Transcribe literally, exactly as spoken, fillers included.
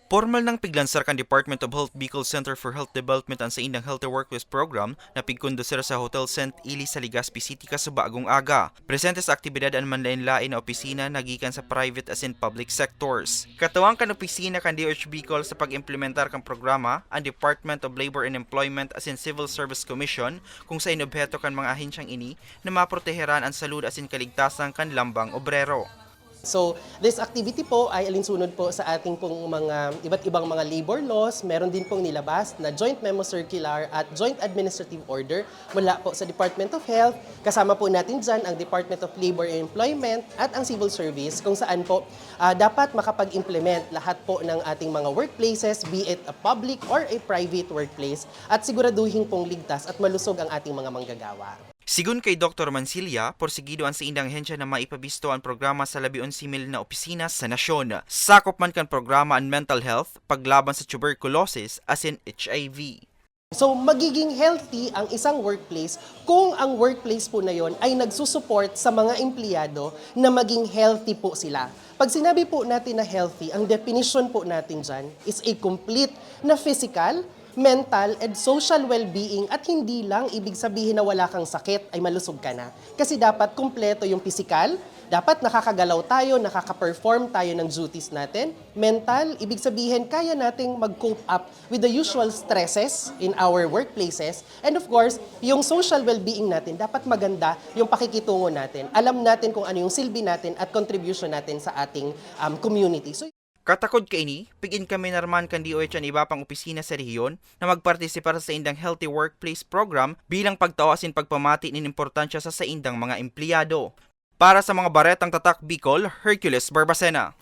Pormal nang piglansar kan Department of Health Bicol Center for Health Development an saindang Healthy Workplace Program na pigkondusir sa Hotel Saint Eli sa Legazpi City kasubaagong aga. Presente sa aktibidad an manlaen-laen na opisina na gikan sa private asin public sectors. Katuwang kan opisina kan D O H Bicol sa pag-implementar kan programa, an Department of Labor and Employment asin Civil Service Commission, kung sain obheto kan mga ahensyang ini na maproteheran an salud asin kaligtasan kan lambang obrero. So, this activity po ay alinsunod po sa ating pong mga iba't ibang mga labor laws. Meron din pong nilabas na Joint Memo Circular at Joint Administrative Order mula po sa Department of Health. Kasama po natin dyan ang Department of Labor and Employment at ang Civil Service, kung saan po ah, dapat makapag-implement lahat po ng ating mga workplaces, be it a public or a private workplace, at siguraduhin pong ligtas at malusog ang ating mga manggagawa. Sigon kay Doktor Mansilla, porsigido an saindang ahensya na maipabisto an programa sa labi onse mil na opisina sa nasyon. Sakop man kan programa an mental health, paglaban sa tuberculosis, asin H I V. So, magiging healthy ang isang workplace kung ang workplace po na yon ay nagsusupport sa mga empleyado na maging healthy po sila. Pag sinabi po natin na healthy, ang definition po natin dyan is a complete na physical, mental, and social well-being at hindi lang ibig sabihin na wala kang sakit ay malusog ka na. Kasi dapat kumpleto yung physical, dapat nakakagalaw tayo, nakaka-perform tayo ng duties natin. Mental, ibig sabihin kaya nating mag-cope up with the usual stresses in our workplaces. And of course, yung social well-being natin, dapat maganda yung pakikitungo natin. Alam natin kung ano yung silbi natin at contribution natin sa ating um, community. So, Katakod kaini, pig-inkaminarman kan D O H an iba pang opisina sa rehiyon na magpartisipar sa saindang Healthy Workplace Program bilang pagtao asin pagpamati nin importansya sa saindang mga empleyado. Para sa mga baretang tatak Bicol, Hercules Barbacena.